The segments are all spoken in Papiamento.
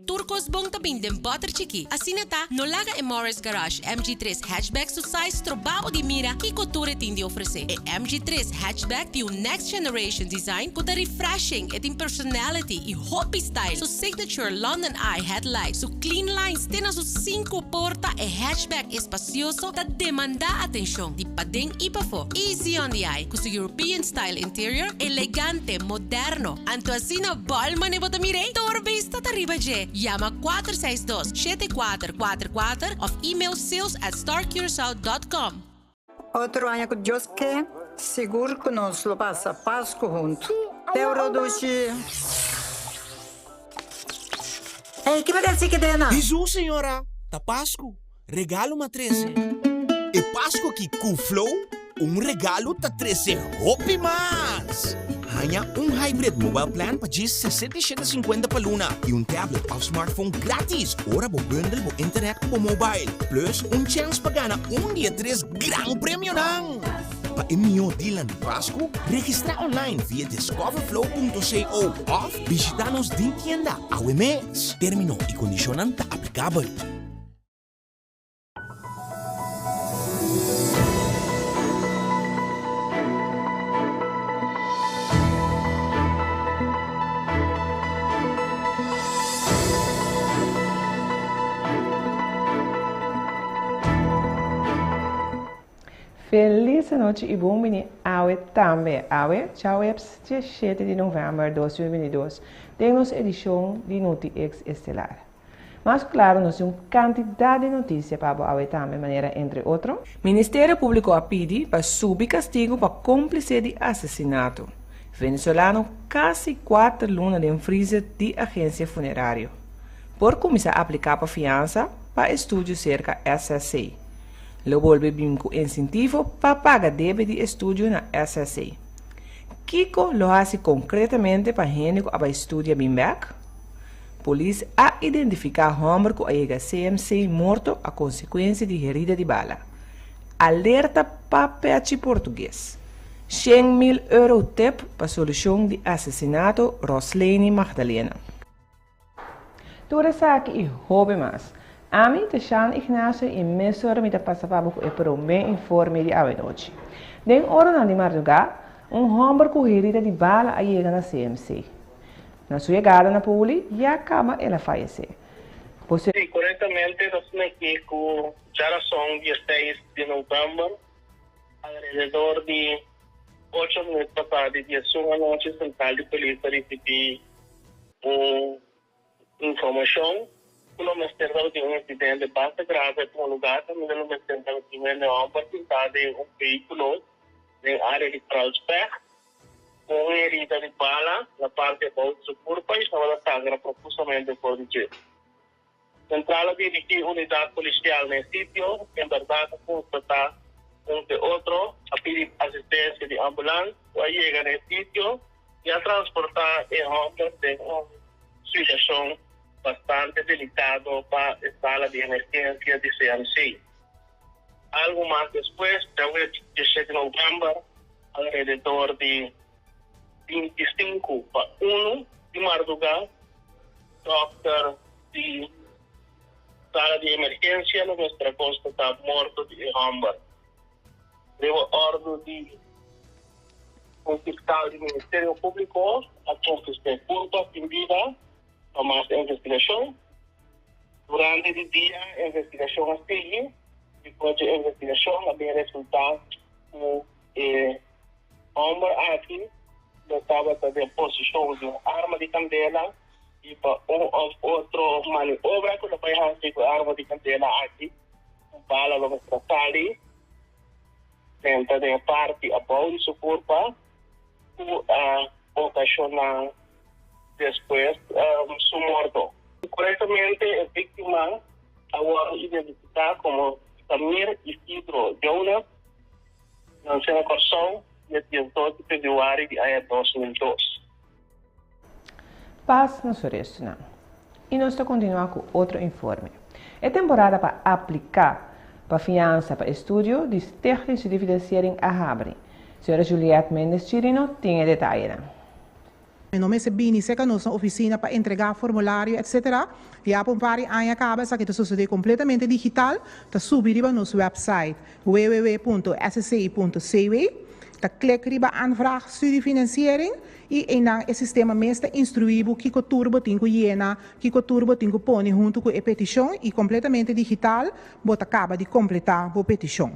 Tur kos bon ta bin den bòter chikí. Asina ta, no laga e Morris Garage MG tres Hatchback su size stroba bo di mira kiko tur e tin di ofresé. E MG tres Hatchback tin un next generation design ku ta refreshing, e tin personality i hopi style. Su signature London Eye headlight, su clean lines te na su sinku porta, e hatchback espacioso ta demandá atenshon di paden i pafó. Easy on the eye ku su European style interior, elegante, moderno. Anto asina bòl mane bo ta mir'é? Tur bista ta riba dje. Yama 462 7444 òf email sales at starcuracao dot com. Otro aña ku Dios ke, sigur ku nos lo pasa Pasku huntu. Te ora dushi. Ey, ki bo ta hasi kedena? Hesus, señora, ta Pasku. Regalo m'a trese. E Pasku aki ku Flow, un regalo ta trese hopi mas! Haña un hybrid mobile plan pa djis 67 cincuenta pa luna i un tablet òf smartphone gratis ora bo bundle bo internet ku bo mobile. Plus un chèns pa gana un di e tres gran premionan! Pa e mihó dealnan di Pasku, registrá online via discoverflow.co òf bishitá nos den tienda awe mes. Término i kondishonnan ta aplikabel. Felis anochi y bon bini awe tambe. Awe, djaweps 17 di november 2022, den nos edicion di Noti Ex Estelar. Mas claro nos tin un cantidad di noticia pa bo awe tambe manera entre otro. Ministerio Publico a pidi pa subi castigo pa complice di asesinato. Venezolano casi cuater luna den freezer di agencia funerario. Por cuminsa aplica pa fiansa pa estudio cerca SSC. Lo bolbe bin cu incentivo pa paga debe di estudio na SSC. Kico lo haci concretamente pa hende cu a bay studia bin bek? Polis a identifiká hòmber ku a yega CMC morto a konsekuensia di herida di bala. Alerta pa pechi portugues. 100.000 euro tip pa solushon di asesinato Rosleny Magdalena. Tur esaki i hopi mas. Ami ta Shan Ignacio i mesora mi ta pasa pa bo ku e promé informe di awenochi. Den oranan di mardugá, un hòmber ku herida di bala a yega na CMC. Na su yegada na Puli, ya caba el a fayece. Bo Sí, korektamente ta asina aki ku djarason di e seis di novèmber, alrededor di ocho minüt pasá di diesun anochi sentral di polis a risibí un informashon ku lo mester tabatin un insidente basta grave a tuma lugá kaminda lo mester tabatin un hende hòmber sintá den un vehíkulo den área di Kralsweg. Un herida di bala na parti abou di su kurpa i tabata sangra profusamente for di dje. Sentral a dirigí unidat polisial na e sitio, en bèrdat a konstatá un ke otro, a pidi asistensia di ambulans ku a yega na e sitio i a transportá e hòmber den un situashon bastante delikado pa e sala di emergensia di CMC. Algu mas despues, djawe 17 novèmber, Alrededor di 25 pa 1 di mardugá, dòkter di sala di emergensia lo mester a konstatá morto di e hòmber. Riba òrdu di un fiskal di Ministerio Públiko a konfisk'é kurpa sin bida pa mas investigashon. Durante di dia investigashon a sigui. Despues di investigashon a bin resultá ku e hòmber aki lo tabata den posishon di un arma di kandela i pa un òf otro maniobra ku lo bai hasi ku e arma di kandela aki, un bala lo mester a sali drenta den e parti abou di su kurpa ku a okashoná despues su morto. Korektamente e víktima a wòrdu identifiká komo Samir Isidro Jonas, nansé na Kòrsou dia 18 di febrüari di aña 2002. Pas na su restunan. I nos ta kontinuá ku otro informe. E temporada pa apliká pa fiansa pa estudio di Stichting Studiefinanciering a habri. Señora Juliette Mendez Chirino tin e detayenan. No mester bini serka nos na ofisina pa entregá formulario etc. Ya pa un par di aña kaba esaki ta sosodé kompletamente digital, ta subi riba nos wèpsait www.ssc.cw, ta klik riba Aanvraag studiefinanciering i einan e sistema mes ta instruí bo kiko tur bo tin ku yena, kiko tur bo tin ku pone huntu ku e petishon i kompletamente digital bo ta kaba di kompletá bo petishon.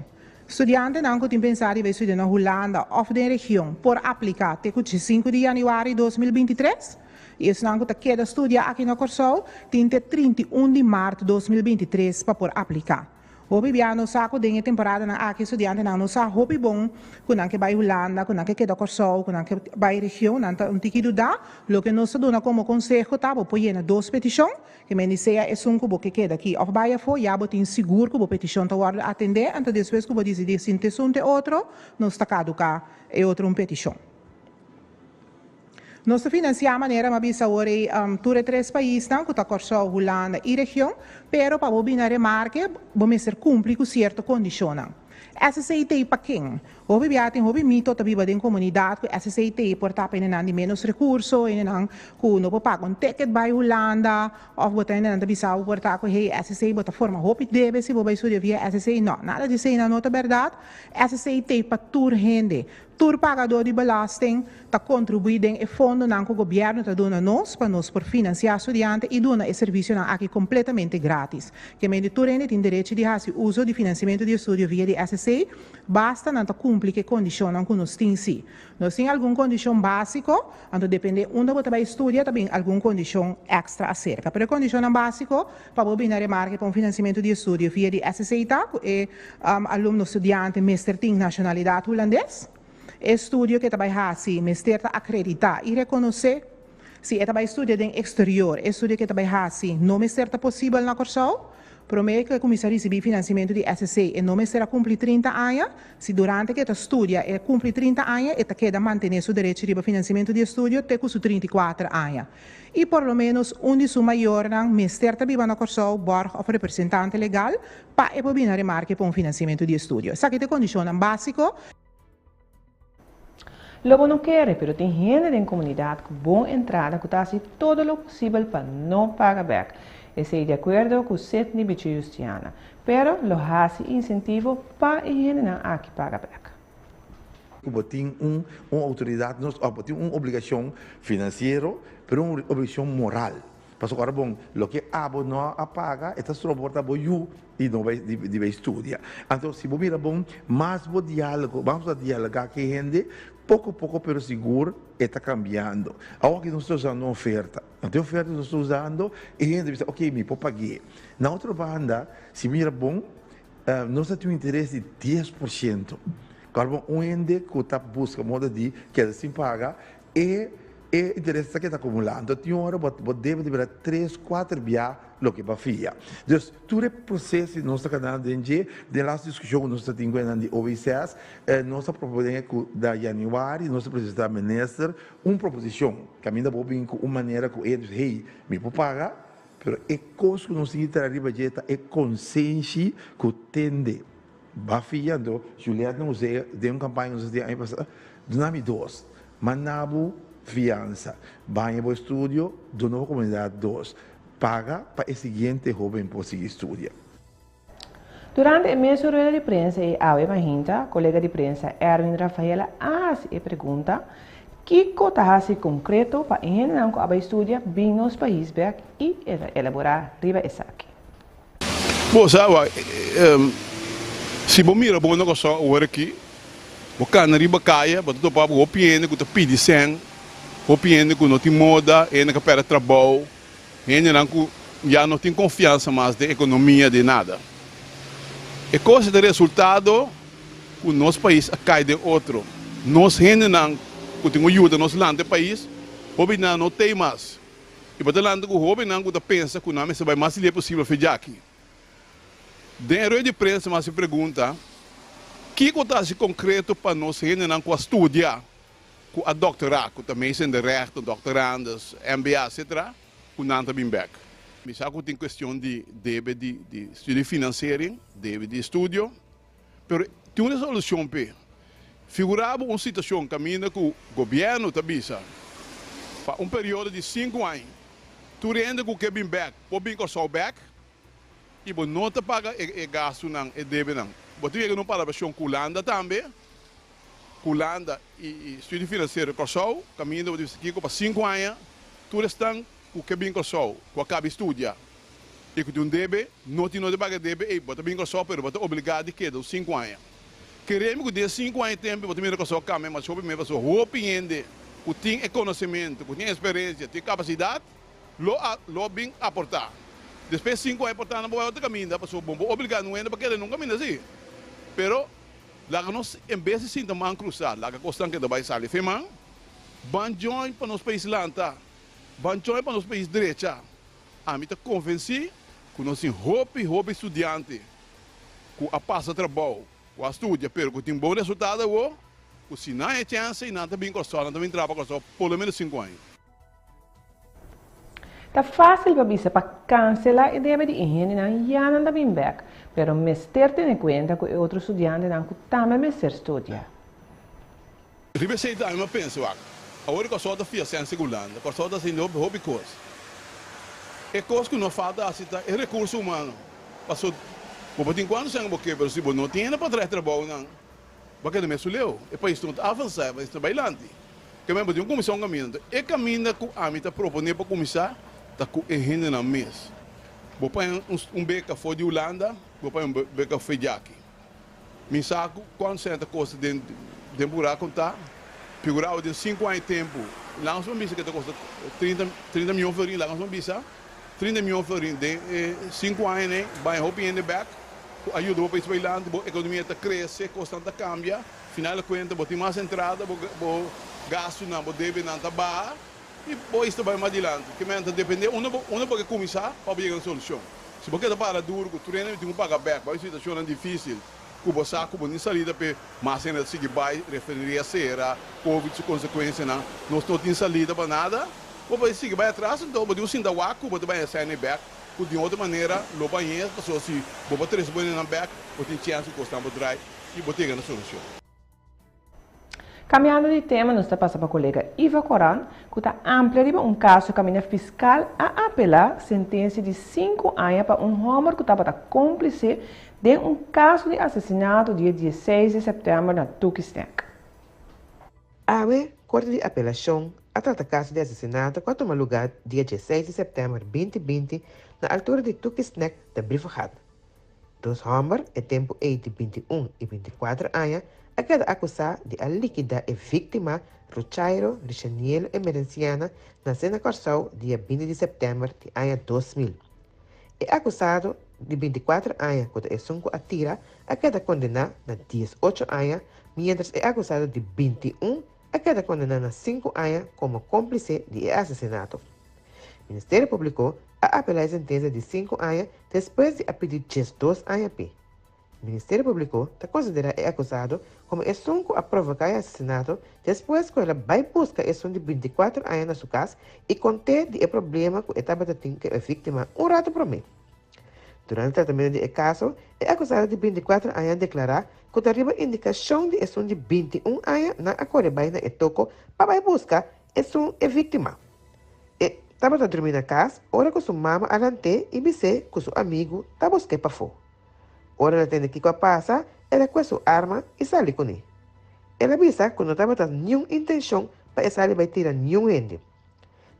Studiantenan ku tin pensá di bai studia na Hulanda òf den region por apliká te ku 5 di yanüari 2023 i esnan ku ta keda studia aki na Kòrsou tin te 31 di mart 2023 pa por apliká. Hopi bia nos sa ku den e temporadanan aki studiantenan no sa hopi bon ku nan ke bai Hulanda, ku nan ke keda Kòrsou, ku nan ke bai region, nan ta un tiki dudá. Loke nos ta duna komo konseho ta bo por yena dos petishon, ke men di sea esun ku bo ke keda aki òf bai afó, ya bo tin sigur ku bo petishon ta wòrdu atendé, anto despues ku bo disidí sin t'esun t'e otro, nos ta kaduká e otro un petishon. Nos ta finansiá manera m'a bisa awor ei tur e tres paisnan ku ta Kòrsou, Hulanda i region, pero pa bo bini a remarke bo mester kumpli ku sierto kondishonnan. SCT pa ken? Hopi bia tin hopi mito ta biba den komunidat ku SCT por ta pa hendenan di ménos rekurso, hendenan ku no por paga un ticket bai Hulanda òf bo ta hendenan ta bisa bo por ta ku hey SCT bo ta forma hopi debe si bo bai studia via SCT. No, nada di eseinan no ta bèrdat. SCT pa tur hende. Tur pagadó di belasting ta kontribuí den e fondonan ku gobièrnu ta duna nos pa nos por finansiá studiante i duna e servisionan aki kompletamente grátis. Ke mende tur hende tin derechi di hasi uso di finansiamentu di estudio via di SSC, basta nan ta kumpli ku e kondishonnan ku nos tin si. Nos tin algun kondishon básiko, anto dependé unda bo ta bai studia ta bin algun kondishon èkstra aserka. Pero e kondishonnan básiko pa bo bini na remarke pa un finansiamentu di estudio via di SSC ta ku e alumno studiante mester tin nashonalidat hulandes, e estudio ku e ta bai hasi mester ta akreditá i rekonosé. Si e ta bai studia den eksterior, e estudio ku e ta bai hasi no mester ta posibel na Kòrsou. Promé ku e kuminsá risibí finansiamentu di SSC e no mester a kumpli 30 aña. Si durante ku e ta studia e kumpli 30 aña, e ta keda mantené su derecho riba finansiamentu di estudio te ku su 34 aña. I por lo ménos un di su mayornan mester ta biba na Kòrsou, bòrg òf representante legal, pa e por bini na remarke pa un finansiamentu di estudio. Esaki ta e kondishonnan básiko. Lo bo no kere, pero tin hende den komunidat ku bon entrada ku ta hasi todo lo posibel pa no paga bèk. Esei di akuerdo ku Sidney Bichi Justiana. Pero lo hasi insentivo pa e hendenan aki paga bèk. Ku bo tin un un outoridat nos òf bo tin un obligashon finansiero pero un obligashon moral. Pasobra ora bon loke abo no a paga e ta stroborta bo yu di no bai di bai studia. Anto si bo mira bon mas bo dialogo mas bo ta dialoga ku e hende poko poko pero sigur e ta kambiando. Awor aki nos ta usando un oferta. Anto e oferta nos ta usando e hende ta bisa ok mi por pag'é. Na otro banda si mira bon nos ta tin un interes di 10%. Ora bon un hende ku ta buska moda di keda sin paga e e interes ta keda akumulá. Anto tin ora bo bo debe di bira tres kuater bia loke bo a fia. Dus tur e proseso nos ta kana den dje, den las diskushon ku nos ta tin ku esnan di OICS, nos ta proponé ku na yanüari nos ta presentá minister un proposishon kaminda bo bin ku un manera ku e dice hey mi por paga pero e kos ku nos tin ki traha riba dje ta e konsenshi ku tende Ba fia anto Juliet no us'é den un kampaña ku nos a tin aña pasá, duna mi dos, manda bo fiansa, baña bo estudio, duna bo komunidat dos, paga pa e siguiente hóben por sigui studia. Durante e mesun rueda di prensa ei awe mahinta, kolega di prensa Erwin Rafaela a hasi e pregunta, Kiko ta hasi konkreto pa e hendenan ku a bai studia bin nos pais bèk i e ta elaborá riba esaki? Bo sa wak, si bo mira bo na Kòrsou awor aki, bo kana riba kaya, bo ta topa bo hopi hende ku ta pidi sèn, hopi hende ku no tin moda, hende ku a pèrdè trabou, hendenan ku ya no tin konfiansa mas den ekonomia, den nada. E kos ta resultado ku nos pais a kai den otro. Nos hendenan ku tin ku yuda nos lanta e pais, hopi nan no tei mas. I bo ta lanta ku hóbennan ku ta pensa ku nan mester bai mas lihé posibel fe djaki. Den e rueda di prensa mi a hasi pregunta, Kiko ta hasi konkreto pa nos hendenan ku a studia, ku a doktorá, ku ta meester in de rechten, doktorandes, MBA, etcetera, ku nan ta bin bèk? Mi sa ku tin kuestion di debe di studiefinanciering, debe di estudio, pero tin un resolushon p'e. Figurá bo un situashon kaminda ku gobièrnu ta bisa. Pa un periodo di sinku aña, tur hende ku ke bin bèk por bin Kòrsou bèk i bo no ta paga e gastunan, e debenan. Bo ta yega na un palabrashon ku Hulanda tambe, ku Hulanda i Studio Finansiero Kòrsou, kaminda bo ta bisa kiko pa sinku aña tur esnan ku ke bin Kòrsou, ku a kaba studia i ku tin un debe, no tin no ta paga e debe ei, bo ta bin Kòrsou pero bo ta obligá di keda un sinku aña. Keremi ku den sinku aña tempu bo ta mira Kòrsou kambia mas hopi mes pasobra hopi hende ku tin e konosementu, ku tin e eksperensia, tin e kapasidat lo a lo bin aportá. Despues sinku aña por ta nan bo bai otro kaminda pasobra bo bo obligá ningún hende pa keda den un kaminda así. Pero laga nos en bes di sinta man krusá laga kosnan keda bai sali fe man, ban join pa nos pais lanta, ban join pa nos pais drecha. Ami ta konvensí ku nos tin hopi hopi studiante ku a pasa trabou, ku a studia pero ku tin bon resultado awo, ku si nan e chènse i nan ta bin Kòrsou, nan ta bin traha pa Kòrsou por lo menos sinku aña. Ta fásil pa bisa pa kanselá e debe di e hendenan ya nan ta bin bèk, pero mester tene kuenta ku e otro studiantenan ku tambe mester studia. Riba esei tambe mi a pensa, wak, awor di Kòrsou ta fia sense ku Hulanda, Kòrsou ta hasiendo hopi hopi kos. E kos ku no falta hasi ta e rekurso humano. Paso bo por tin kuantu sèn ku bo ke, pero si bo no tin hende pa traha e trabounan, bo a keda mesun leu. E pais no ta avansá, e pais ta bai lanti. Ke men bo tin ku kuminsá un kaminda. Anto e kaminda ku ami ta proponé pa kuminsá ta ku e hendenan mes. Bo paña un beka for di Hulanda, bo paña un beka for djaki. Mi sa ku kuantu sèn ta kosta den den bura kontá, figurá den sinku aña tempu, laga nos por bisa ke ta kosta 30 30 mion florin, laga nos por bisa 30 mion florin den e sinku aña nei, baña hopi hende bèk ku a yuda bo pais bai lanti, bo ekonomia ta krese, kosnan ta kambia, final di kuenta bo tin mas entrada, bo bo gastunan, bo debenan ta baha i bo pais ta bai mas dilanti. Ke men ta dependé unda bo unda bo ke kuminsá pa bo yega na solushon. Si bo keda para duru ku tur hende mi tin ku paga bek, bai situashonnan difisil ku bo sa ku bo ni salida p'e, mas hende ta sigui bai, refineria sera, covid su konsekuensianan, nos no tin salida pa nada, bo por sigui bai atras, anto bo tin ku sinta wak ku bo ta bai hesei bek, ku di un otro manera lo bañ'é, pasobra si bo por trese bo hendenan bek, bo tin chèns ku kosnan por drai i bo ta yega na solushon. Cambiando di tema nos ta pasa pa colega Ivo Coran cu ta amplia riba un caso caminda fiscal a apela sentencia di sinku aña pa un homber cu tabata complice den un caso di asesinato dia dieseis di september na Tukisnek. Awe, Corte di Apelacion a trata caso di asesinato cu a tuma lugar dia dieseis di september binti binti na altura di Tukisnek na Brievengat. Dos hòmber, e tempu ei di 21 i 24 aña, a keda akusá di a likidá e víktima Ruchairo Richanielo Emerenciana nasé na Kòrsou dia 20 di sèptèmber di aña 2000. E akusado di 24 aña ku ta esun ku a tira a keda kondená na 18 aña, miéntras e akusado di 21 a keda kondená na sinku aña komo kómplise di e asesinato. Ministerio Públiko a apelá e sentensia di sinku aña despues di a pidi 12 aña p'e. Ministerio Públiko ta konsiderá e akusado komo esun ku a provoká e asesinato despues ku el a bai buska esun di 24 aña na su kas i kont'é di e problema ku e tabata tin ku e víktima un ratu promé. Durante tratamentu di e kaso, e akusado di 24 aña a deklará ku ta riba indikashon di esun di 21 aña nan a kore bai na e toko pa bai buska esun e víktima. E tabata drumi na kas ora ku su mama a lant'é i bis'é ku su amigu ta busk'é pafó. Ora el a tende kiko a pasa, el a kue su arma i sali kuné. El a bisa ku no tabata niun intenshon pa e sali bai tira niun hende.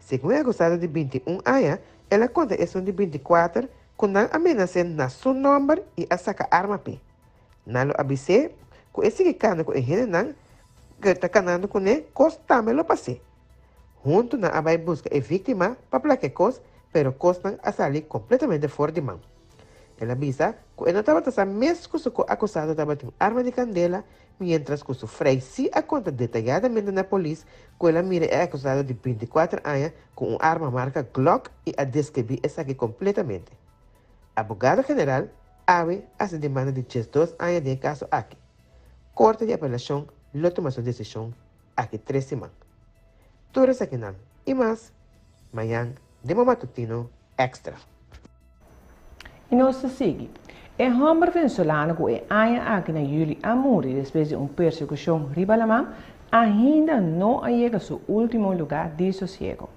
Segun e akusado di 21 aña, el a konta esun di 24 ku nan a menas'é na su nòmber i a saka arma p'e. Nan lo a bis'é ku e sigui kana ku e hendenan ku e ta kanando kuné, kos tambe lo pas'é. Huntu nan a bai buska e víktima pa plaka e kos, pero kosnan a sali kompletamente for di man. El a bisa ku e no tabata sa mes ku su ko-akusado tabatin un arma di kandela, miéntras ku su frei sí a konta detayadamente na polis ku el a mira e akusado di 24 aña ku un arma marka Glock i a deskribí esaki kompletamente. Abogado general awe hasi demanda di 12 aña den e kaso aki. Korte di apelashon lo tuma su desishon aki tres siman. Tur esakinan i mas mañan den bo matutino Extra. I nos ta sigui. E hòmber venezolano ku e aña aki na yüli a muri despues di un persekushon riba laman, ainda no a yega su último lugá di sosiego.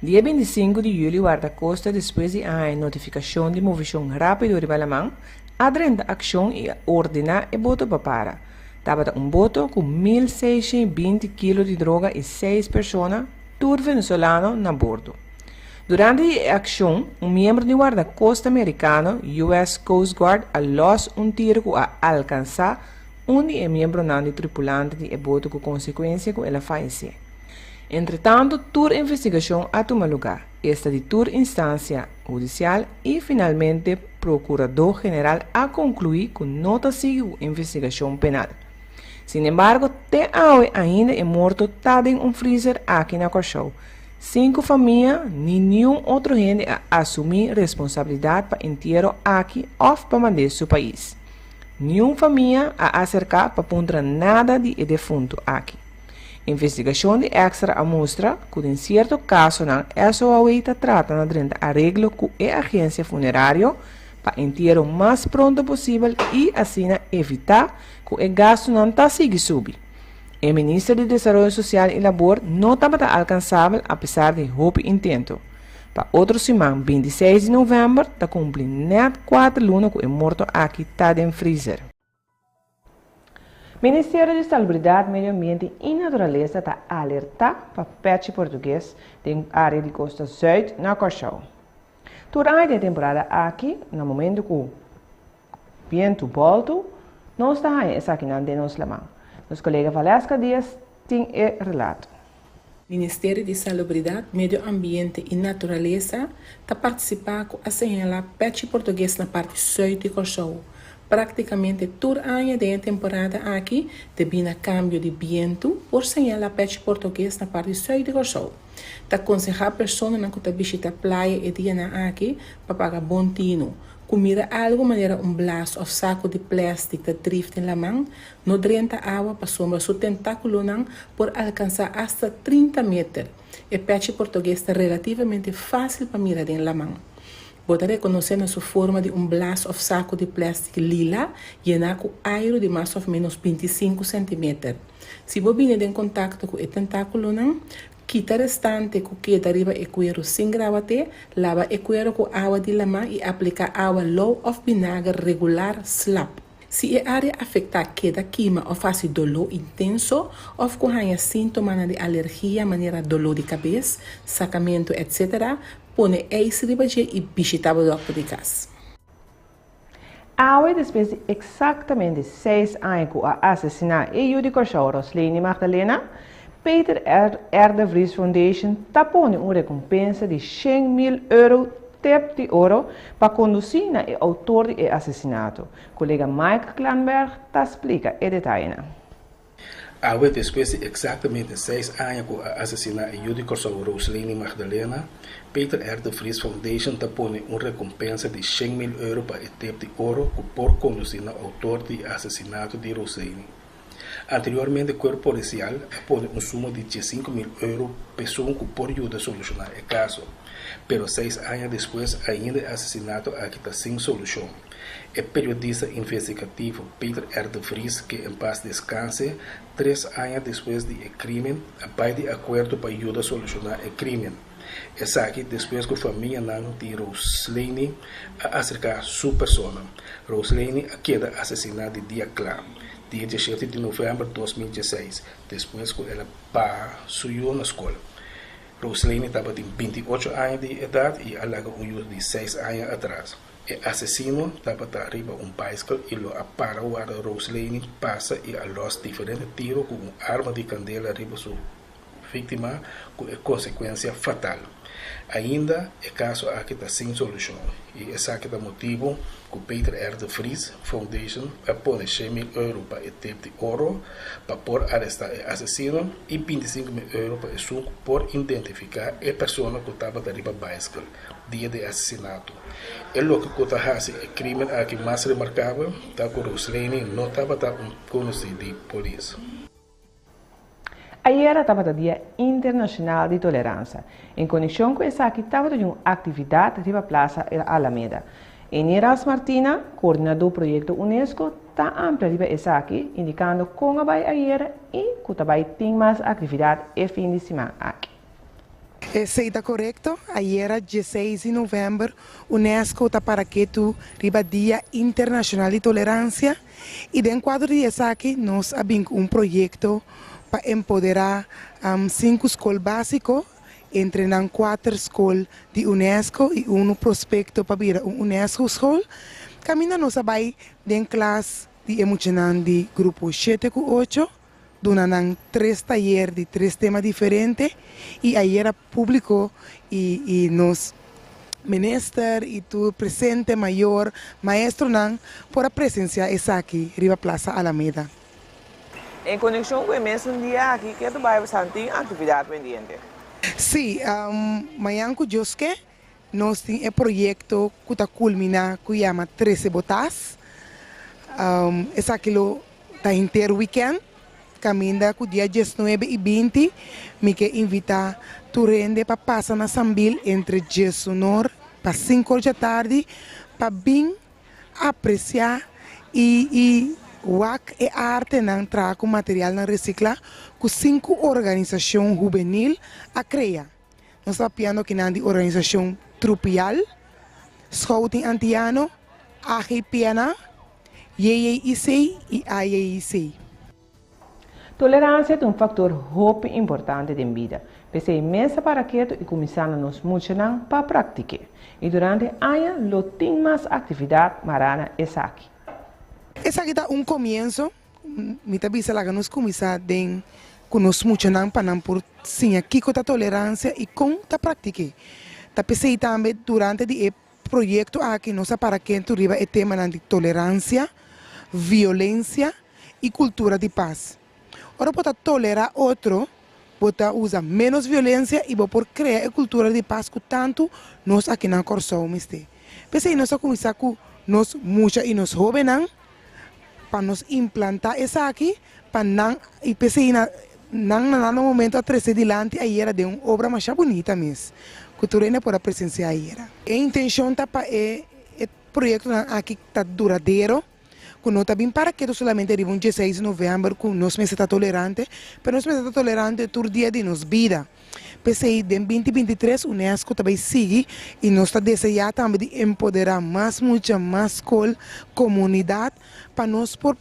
Dia 25 di yüli Wardakosta despues di a haña notifikashon di movishon rápido riba laman, a drenta akshon i a ordená e boto pa para. Tabata un boto ku 1620 kilo di droga i seis persona, tur venezolano, na bordo. Durante di e akshon, un miembro di Wardakosta Merikano, US Coast Guard, a lòs un tiro ku a alkansá un di e miembronan di tripulante di e boto ku konsekuensia ku el a fayesé. Entretantu tur investigashon a tuma lugá, esta di tur instansia hudisial i finalmente Prokuradó General a konkluí ku no ta sigui ku investigashon penal. Sinembargo te awe ainda e morto ta den un frizer aki na Kòrsou, sin ku famia ni niun otro hende a asumí responsabilidat pa entiero aki òf pa mand'é su pais. Niun famia a aserká pa puntra nada di e defuntu aki. Investigashon di Extra a mustra ku den sierto kasonan SOAW ta trata na drenta areglo ku e agensia funerario pa entiero mas pronto posibel i asina evitá ku e gastunan ta sigui subi. E minister di Desaroyo Sosial i Labor no tabata alkansabel apesar di hopi intento. Pa otro siman 26 di novèmber ta kumpli nèt kuater luna ku e morto aki ta den frizer. Ministerio di Salubridat, Medio Ambiente i Naturalesa ta alertá pa pèchi portugues den área di kosta zùit na Kòrsou. Tur aña den e temporada aki, na momentu ku bientu bòltu, nos ta haña esakinan den nos laman. Nos kolega Valeska Diaz tin e relato. Ministerio di Salubridat, Medio Ambiente i Naturalesa ta partisipá ku a señalá pèchi portugues na parti sùit di Kòrsou. Práktikamente tur aña den e temporada aki, debí na kambio di bientu, por señalá pèchi portugues na parti sùit di Kòrsou. Ta konsehá personanan ku ta bishitá playa e dianan aki pa paga bon tinu. Ku mira algu manera un blas òf saku di plèstik ta drif den laman, No drenta awa pasobra su tentákulonan por alkansá asta 30 meter. E pèchi portugues ta relativamente fásil pa mira den laman. Bo ta rekonosé na su forma di un blas òf saku di plèstik lila yená ku airu di mas òf ménos 25 sèntimeter. Si bo bini den kontakto ku e tentákulonan, kita restante ku keda riba e kueru sin grawat'é, laba e kueru ku awa di laman i apliká awa lou òf binager regular slap. Si e área afektá keda kima òf hasi doló intenso òf ku haña síntomanan di alergia manera doló di kabes, sakamentu etc. Pone eis riba dje i bishitá bo dòkter di kas. Awe despues di eksaktamente seis aña ku a asesiná e yu di Kòrsou Rosleny Magdalena, Peter R. de Vries Foundation ta pone un rekompensa di 100.000 euro tep di oro pa kondusí na e outor di e asesinato. Kolega Mike Klanberg ta splika e detayenan. Awe despues di eksaktamente seis aña ku a asesiná e yu di Kòrsou Roseleny Magdalena, Peter R. de Vries Foundation ta pone un rekompensa di 100.000 euro pa e tep di oro ku por kondusí na outor di e asesinato di Roseleny. Anteriormente Cuerpo Policial a pone un suma di 15.000 euro p'esun cu por yuda soluciona e caso. Pero seis aña despues ainda e asesinato aki ta sin solucion. E periodista investigativo Peter R. de Vries, que en paz descanse, tres aña despues di e crimen a bay di acuerdo pa yuda soluciona e crimen. Esaki despues cu famianan di Roseleny a acerca su persona. Roseleny a keda asesina di dia cla. Dia 17 di novèmber 2016, despues ku el a baha su yu na skol. Roselene tabatin 28 aña di edat i a laga un yu di seis aña atras. E asesino tabata riba un baiskel i lo a para warda Roselene pasa i a lòs diferente tiro ku un arma di kandela riba su víktima ku e konsekuensia fatal. Ainda e kaso aki ta sin solushon i esaki ta motibu ku Peter R. de Vries Foundation a pone 100.000 euro pa e tep di oro pa por arestá e asesino i 25.000 euro pa esun ku por identifiká e persona ku tabata riba baiskel dia di e asesinato. E loke ku ta hasi e krímen aki mas remarkabel ta ku Roselene no tabata un konosí di polis. Ayera tabata Dia Internashonal di Toleransa. En konekshon ku esaki tabata di un aktividat riba Plaza Alameda. Eniras Martina, koordinadó proyekto unesco, ta amplia riba esaki, indikando kon a bai ayera i ku ta bai tin mas aktividat e fin di siman aki. Esei ta korekto, ayera dieseis di novèmber unesco ta para ketu riba Dia Internashonal di Toleransia i den kuadro di esaki nos a bin ku un proyekto pa empoderá sinku skol básiko, entre nan kuater skol di unesco i unu prospekto pa bira un unesco skol, kaminda nos a bai den klas di e muchanan di grupo shete ku ocho. Duna nan tres tayer di tres tema diferente y ayera publico y y nos minister y tur presente mayor, maestronan por a presencia esaki riba Plaza Alameda. En konekshon ku e mesun dia aki ke ta bai pasan tin aktividat pendiente? Sí, mañan ku Dios ke nos tin e proyekto ku ta kulminá ku yama Trese Bo Tas. Esaki lo Ta henter weekend, kaminda ku dia diesnuebe i binti mi ke invitá tur hende pa pasa na Sambil entre diesunor pa sinkor djatardi pa bin apresiá i i wak e artenan traha ku materialnan resiklá ku sinku organisashon hubenil a krea. Nos ta papiando kinan di organisashon Trupial, Scouting Antiano, AGPNA, JJIC i AJIC. Toleransia ta un faktor hopi importante den bida. P'esei mes a para ketu i kuminsá na nos muchanan pa praktik'é. I durante aña lo tin mas aktividat mará na esaki. Esaki ta un komienso. Mi ta bisa laga nos kuminsá den ku nos muchanan pa nan por siña kiko ta toleransia i kon ta praktik'é. Ta p'esei tambe durante di e proyekto aki nos a para kentu riba e temanan di toleransia, violensia i kultura di pas. Ora bo ta tolerá otro, bo ta usa ménos violensia i bo por krea e kultura di pas ku tantu nos aki na Kòrsou mester. P'esei nos a kuminsá ku nos mucha i nos hóbennan pa nos implantá esaki pa nan i p'esei na nan na nan momento a trese dilanti ayera den un obra masha bunita mes ku tur hende por a presensiá ayera. E intenshon ta pa e e proyektonan aki ta duradero, ku no ta bin para ketu solamente riba un dieseis di novèmber ku nos mester ta tolerante, pero nos mester ta tolerante tur dia di nos bida. P'esei den binti binti tres unesco ta bai sigui i nos ta deseá tambe di empoderá mas mucha, mas skol, komunidat pa nos por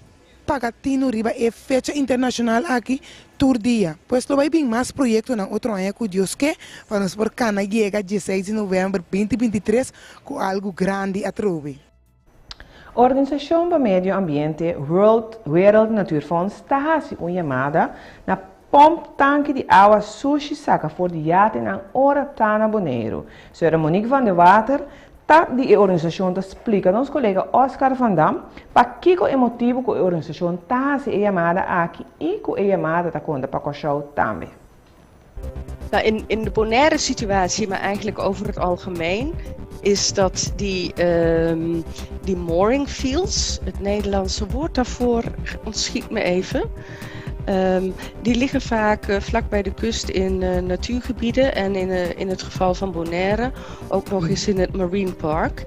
paga tinu riba e fecha internashonal aki tur dia. Pues lo bai bin mas proyektonan otro aña ku Dios ke pa nos por kana yega dieseis di novèmber binti binti tres ku algu grandi atrobe. Organisashon pa Medio Ambiente World Wereld Natuurfonds ta hasi un yamada na pòmp tanki di awa sushi saka for di yatenan ora ta na Boneiru. Sra. Monique van de Water ta di e organisashon ta splika nos kolega Oscar van Dam pakiko e motibu ku e organisashon ta hasi e yamada aki i ku e yamada ta konta pa Kòrsou tambe. Nou, in, in de Bonaire situatie, maar eigenlijk over het algemeen, is dat die, um, die mooring fields, het Nederlandse woord daarvoor ontschiet me even. Um, die liggen vaak uh, vlak bij de kust in uh, natuurgebieden en in, uh, in het geval van Bonaire ook nog eens in het Marine Park.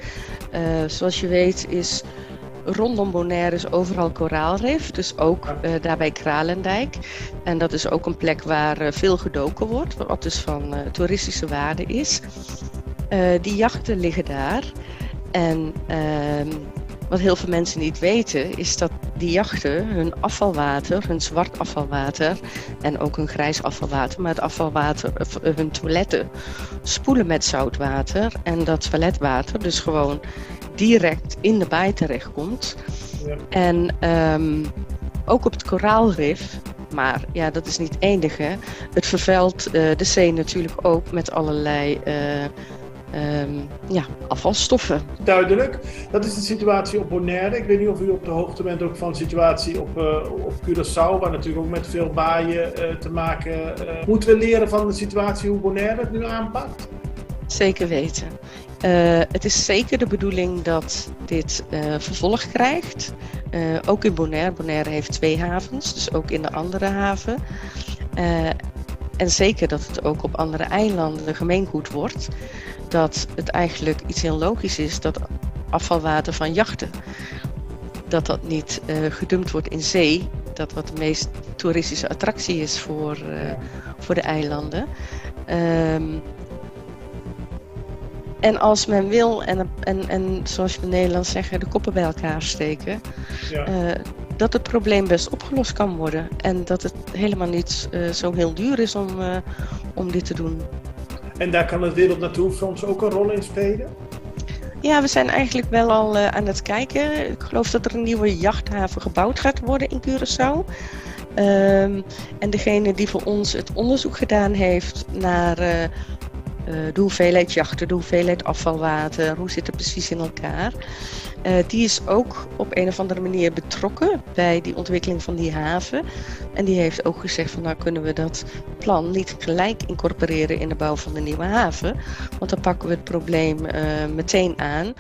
zoals je weet is rondom Bonaire is overal koraalrif, dus ook uh, daar bij Kralendijk. En dat is ook een plek waar uh, veel gedoken wordt, wat dus van uh, toeristische waarde is. die jachten liggen daar. En ehm, wat heel veel mensen niet weten, is dat die jachten hun afvalwater, hun zwart afvalwater en ook hun grijs afvalwater, maar het afvalwater, hun toiletten spoelen met zoutwater en dat toiletwater dus gewoon direct in de baai terechtkomt. Ja. En um, ook op het koraalrif, maar ja, dat is niet het enige. Het vervuilt uh, de zee natuurlijk ook met allerlei uh, um, ja, afvalstoffen. Duidelijk. Dat is de situatie op Bonaire. Ik weet niet of u op de hoogte bent ook van de situatie op, uh, op Curaçao, waar natuurlijk ook met veel baaien uh, te maken. Uh, moeten we leren van de situatie hoe Bonaire het nu aanpakt? Zeker weten. Uh, het is zeker de bedoeling dat dit uh, vervolg krijgt. Uh, ook in Bonaire. Bonaire heeft twee havens, dus ook in de andere haven. En zeker dat het ook op andere eilanden gemeengoed wordt. Dat het eigenlijk iets heel logisch is dat afvalwater van jachten, dat dat niet gedumpt wordt in zee. Dat wat de meest toeristische attractie is voor, voor de eilanden. En als men wil en, en, en zoals we in Nederland zeggen, de koppen bij elkaar steken, ja. Dat het probleem best opgelost kan worden. En dat het helemaal niet zo heel duur is om, om dit te doen. En daar kan het Wereld Natuurfonds ook een rol in spelen? Ja, we zijn eigenlijk wel al aan het kijken. Ik geloof dat er een nieuwe jachthaven gebouwd gaat worden in Curaçao. En degene die voor ons het onderzoek gedaan heeft naar de hoeveelheid jachten, de hoeveelheid afvalwater, hoe zit het precies in elkaar. Die is ook op een of andere manier betrokken bij die ontwikkeling van die haven. En die heeft ook gezegd van nou kunnen we dat plan niet gelijk incorporeren in de bouw van de nieuwe haven. Want dan pakken we het probleem meteen aan.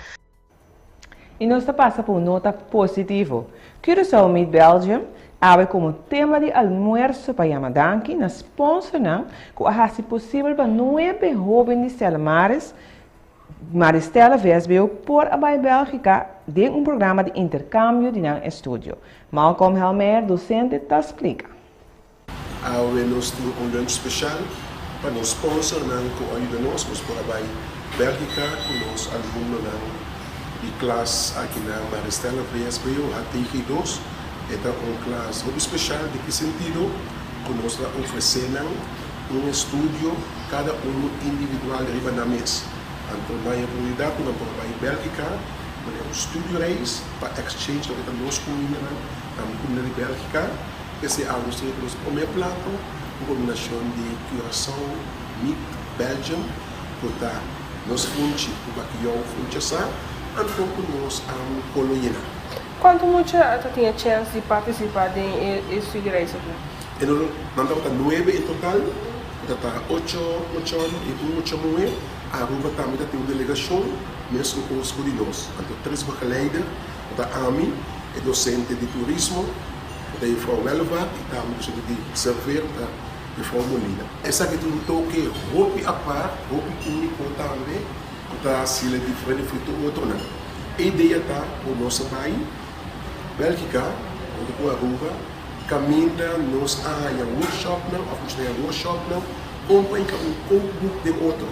I nos ta pasa pa un nota positivo. Curaçao Meet Belgium awe komo tema di almuerso pa yama danki na sponsornan ku a hasi posibel pa nuebe hóben di Stella Maris, Maristella VSBO por a bai Bélgika den un programa di interkambio di nan estudio. Malcolm Helmeyer, dosente, ta splika. Awe nos tin un lunch special pa nos sponsornan cu a yuda nos. Nos por a bay Belgica cu nos alumnonan di klas aki na Maristella VSBO HTG dos. E ta un klas hopi special den ki sentido cu nos ta ofrece nan un estudio cada uno individual riba nan mes. Anto nan e oportunidad cu nan por a bay Belgica manera un studioreis pa exchange loke ta nos cumindanan, tambe cuminda di Belgica. Esei algu siña ku nos promé plato, un kombinashon di Curaçao meet Belgium, ku ta nos funchi ku bakiyou funchi asá, anto ku nos kolo yená. Kuantu mucha ta tin e chèns di partisipá den e studiereis aki? E no nan tabata nuebe en total, ku ta ta ocho mucha hòmber i un mucha muhé. Aruba tambe ta tin un delegashon, mesun kos ku di nos. Anto tres begeleider, ku ta ami, e dosente di turismo, Ku ta juffrouw Welvaart i tambe ku soti di serveer ku ta juffrouw Molina. Esaki ta un toke hopi apart, hopi úniko tambe ku ta hasiel e diferente for tur otronan. E idea ta ku nos a bai Bélgika huntu ku Aruba kaminda nos a haña workshopnan òf nos ta haña workshopnan kon pa hinka un kookboek den otro.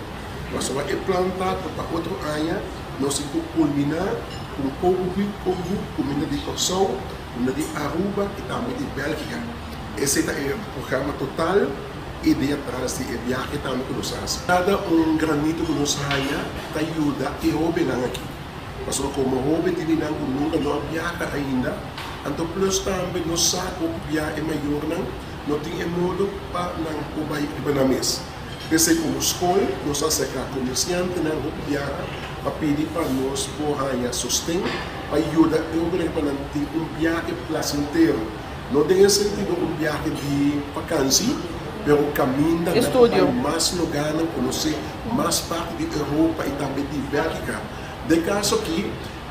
Pasobra e plan ta ku pa otro aña nos tin ku kulminá ku un kookboek kuminda di Kòrsou, Una di Aruba y tambe di Belgica. Esey ta e programa total y di atras di e biahe tambe cu nos haci. Cada un granito cu nos haya ta yuda e hobennan aki. Pasobra como hoben tin di nan cu nunca no a biaha ainda, anto plus tambe nos sa cu bia e mayornan no tin e modo pa nan por bay riba nan mes. P'esey como scol nos a acerca comerciantenan hopi biaha pa pidi pa nos por haya sosten. Pa yuda e hobennan pa nan tin un biahe placentero, no den e sentido un biahe di vakansi, pero kaminda nan por bai mas lugarnan, konosé mas parti di Europa i tambe di Bèlgika. Den kaso aki,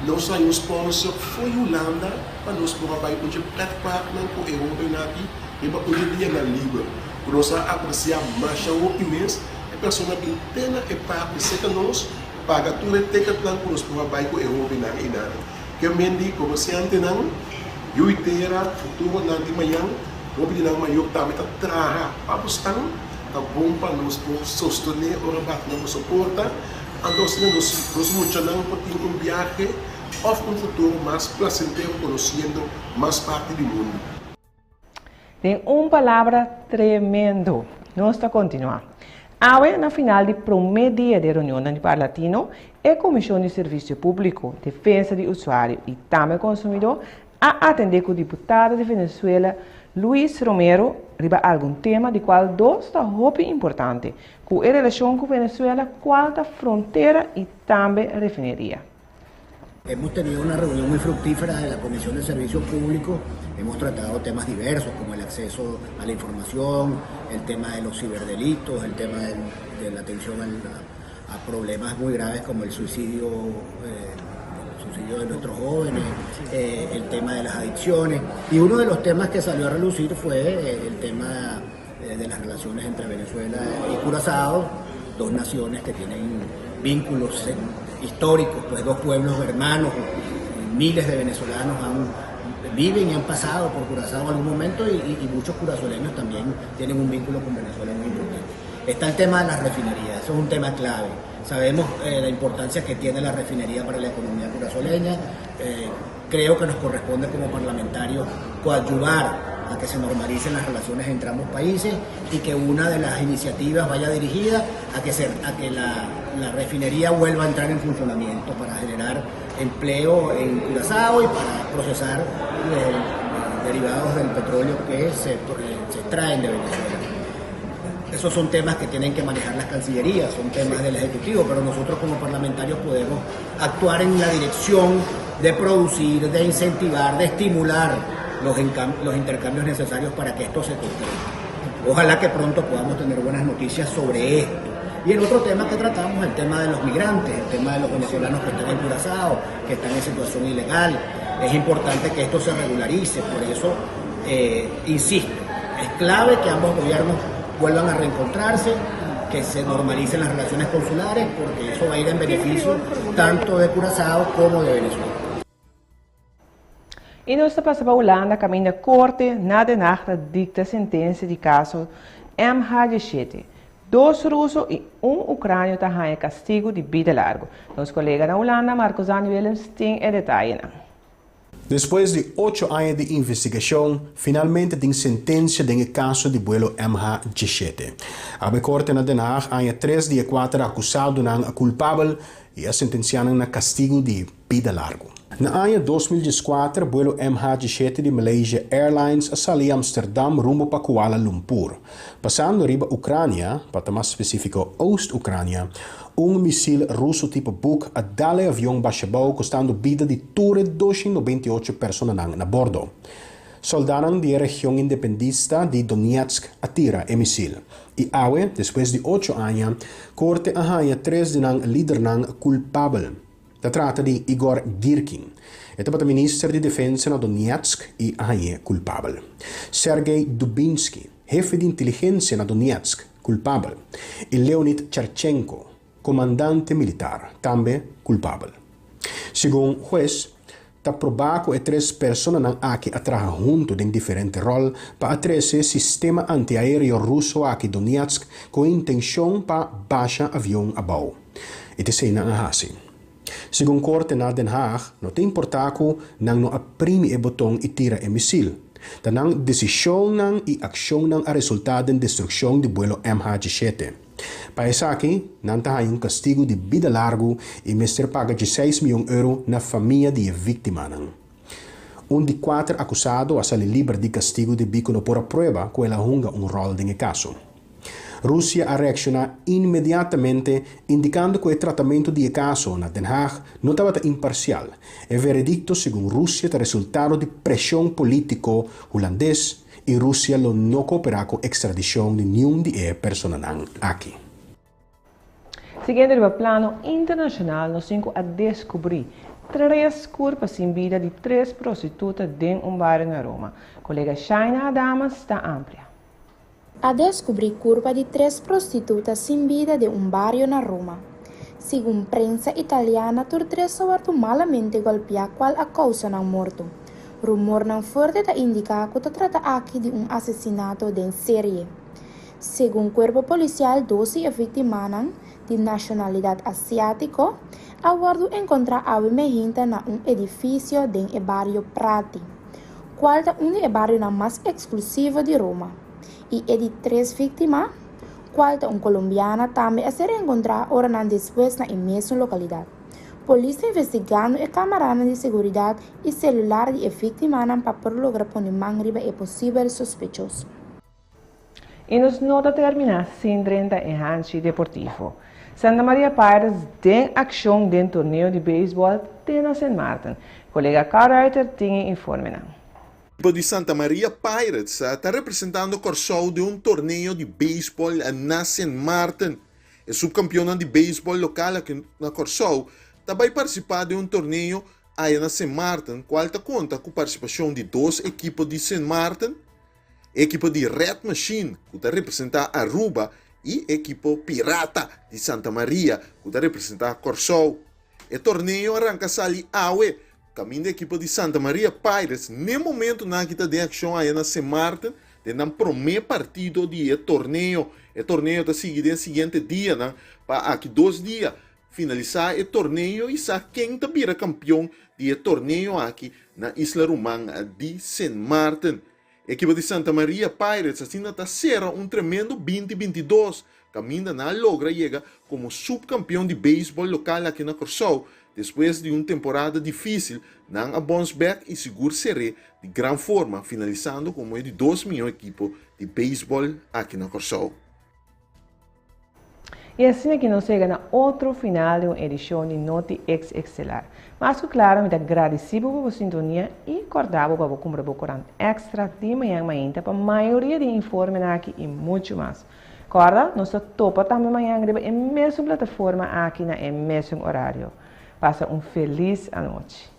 nos haña un sponsor for Hulanda pa nos por a bai un dje pretparknan ku e hobennan aki riba un dje dianan liber, ku nos a apresiá masha hopi mes. E persona bin te na e parke serka nos. Paga tur e ticketnan ku nos por a bai ku e hobennan einan. Ke men di komersiantenan, yu i tera, futuronan di mañan, hopi di nan mayor tambe ta traha pa bosnan, ta bon pa nos por sostené ora bati nan boso porta, anto asina nos nos muchanan por tin un biahe òf un futuro mas plasentero konosiendo mas parti di mundu. Den un palabra tremendo. Nos ta kontinuá. Awe, na final di promé dia di e reunionnan di Parlatino, e Komishon di Servisio Públiko, Defensa di Usuario i tambe Konsumidó a atendé ku diputado di Venezuela Luis Romero riba algun tema di kual dos ta hopi importante, ku e relashon ku Venezuela kual ta frontera i tambe refineria. Hemos tenido una reunión muy fructífera de la Comisión de Servicio Público. Hemos tratado temas diversos como el acceso a la información, el tema de los ciberdelitos, el tema de la atención a problemas muy graves como el suicidio, eh, el suicidio de nuestros jóvenes, eh, el tema de las adicciones. Y uno de los temas que salió a relucir fue eh, el tema de las relaciones entre Venezuela y Curazao, dos naciones que tienen vínculos históricos, pues dos pueblos hermanos, miles de venezolanos han, viven y han pasado por Curazao en algún momento y, muchos curazoleños también tienen un vínculo con Venezuela muy importante. Está el tema de las refinerías, eso es un tema clave. Sabemos eh, la importancia que tiene la refinería para la economía curazoleña. Eh, creo que nos corresponde como parlamentarios coadyuvar a que se normalicen las relaciones entre ambos países y que una de las iniciativas vaya dirigida a que, se, a que la, la refinería vuelva a entrar en funcionamiento para generar empleo en Curazao y para procesar eh, derivados del petróleo que se, eh, se extraen de Venezuela. Esos son temas que tienen que manejar las cancillerías, son temas del Ejecutivo, pero nosotros como parlamentarios podemos actuar en la dirección de producir, de incentivar, de estimular los, los intercambios necesarios para que esto se concrete. Ojalá que pronto podamos tener buenas noticias sobre esto. Y el otro tema que tratamos, el tema de los migrantes, el tema de los venezolanos que están en Curazao, que están en situación ilegal. Es importante que esto se regularice, por eso, eh, insisto, es clave que ambos gobiernos vuelvan a reencontrarse, que se normalicen las relaciones consulares, porque eso va a ir en beneficio tanto de Curazao como de Venezuela. I nos ta pasa pa Hulanda kaminda korte na Den Haag ta dikta sentensia di kaso MH17. Dos ruso i un ukranio ta haña kastigu di bida largu. Nos kolega na Hulanda Marco Zani Willems tin e detayenan. Despues di ocho aña di investigashon, finalmente tin sentensia den e kaso di buelo MH17. Awe korte na Den Haag haña tres di e kuater akusadonan kulpabel i a sentensiá nan na kastigu di bida largu. Na aña 2014, buelo MH17 di Malaysia Airlines a sali Amsterdam rumbo pa Kuala Lumpur. Pasando riba Ukrania, pa ta mas spesífiko Oost-Ukrania, un misil ruso tipo Buk a dal e avion basha abou kostando bida di tur e 298 personanan na bordo. Sòldánan di e region independista di Donetsk a tira e misil. I awe, despues di ocho aña, korte a haña tres di nan lidernan kulpabel. Ta trata di Igor Girkin. E tabata minister di defensa na Donetsk i a hañ'é kulpabel. Sergei Dubinsky, hefe di inteligensia na Donetsk, kulpabel. I Leonid Cherchenko, komandante militar, tambe kulpabel. Segun hues, ta probá ku e tres personanan aki a traha huntu den diferente ròl pa a trese sistema antiaéreo ruso aki Donetsk ku e intenshon pa basha avion abou. I ta esei nan a hasi. Segun korte na Den Haag, no ta importá ku nan no a primi e boton i tira e misil. Ta nan desishonnan i akshonnan a resultá den destrukshon di buelo MH17. Pa esaki, nan ta haña un kastigu di bida largu i mester paga dieseis mion euro na famia di e víktimanan. Un di kuater akusado a sali liber di kastigu debí ku no por a prueba ku el a hunga un ròl den e kaso. Rusia a reakshoná inmediatamente indikando ku e tratamentu di e kaso na Den Haag no tabata imparsial. E veredikto segun Rusia ta resultado di preshon polítiko hulandes I Rusia lo no kooperá ku ekstradishon di niun di e personanan aki. Siguiendo riba plano internashonal nos tin ku a deskubrí tres kurpa sin bida di tres prostituta den un bario na Roma. Kolega Shaina Adamas ta amplia. A deskubrí kurpa di tres prostituta sin bida den un bario na Roma. Segun prensa italiana tur tres a wòrdu malamente gòlpiá kual a kousa nan morto. Rumornan fuerte ta indiká ku ta trata aki di un asesinato den serie. Segun kuerpo polisial dos di e víktimanan, di nashonalidat asiátiko, a wòrdu enkontrá awe mehinta na un edifisio den e bario Prati, kual ta un di e barionan mas eksklusivo di Roma. I e di tres víktima, kual ta un kolombiana, tambe a ser enkontrá oranan despues na e mesun lokalidat. Polis ta investigando e kamaranan di seguridat i selular di e víktimanan pa por logra pone man riba e posibel sospechoso. I nos no ta terminá sin drenta e hanchi deportivo. Santa Maria Pirates den akshon den torneo di beisbòl te na Sint Maarten. Kolega Carl Ruiter tin e informenan. Ekipo di Santa Maria Pirates ta representando Kòrsou den un torneo di beisbòl na Sint Maarten. E subkampionnan di beisbòl lokal aki na Kòrsou ta bai partisipá den un torneo aya na Sint Maarten kual ta konta ku partisipashon di dos ekipo di Sint Maarten, e ekipo di Red Machine ku ta representá Aruba i e ekipo Pirata di Santa Maria ku ta representá Kòrsou. E torneo a ranka sali awe, kaminda ekipo di Santa Maria Pirates n'e momentunan aki ta den akshon aya na Sint Maarten den nan promé partido di e torneo. E torneo ta sigui den siguiente dianan pa aki dos dia finalisá e torneo i sa ken ta bira kampion di e torneo aki na isla ruman di Sint Maarten. Ekipo di Santa Maria Pirates asina ta sera un tremendo binti 22, kaminda nan a logra yega komo supkampion di beisbòl lokal aki na Kòrsou. Despues di un temporada difísil, nan a bòns bèk i sigur ser'é di gran forma, finalisando komo e di dos mihó ekipo di beisbòl aki na Kòrsou. I asina ki nos yega na otro final di un edishon di Noti Ex Estelar. Mas ku klaro mi ta gradisí bo pa bo sintonia i kòrda bo pa bo kumpra bo korant Extra di mañan mainta pa mayoria di e informenan aki i muchu mas. Kòrda, nos ta topa tambe mañan riba e mesun plataforma aki na e mesun orario. Pasa un felis anochi.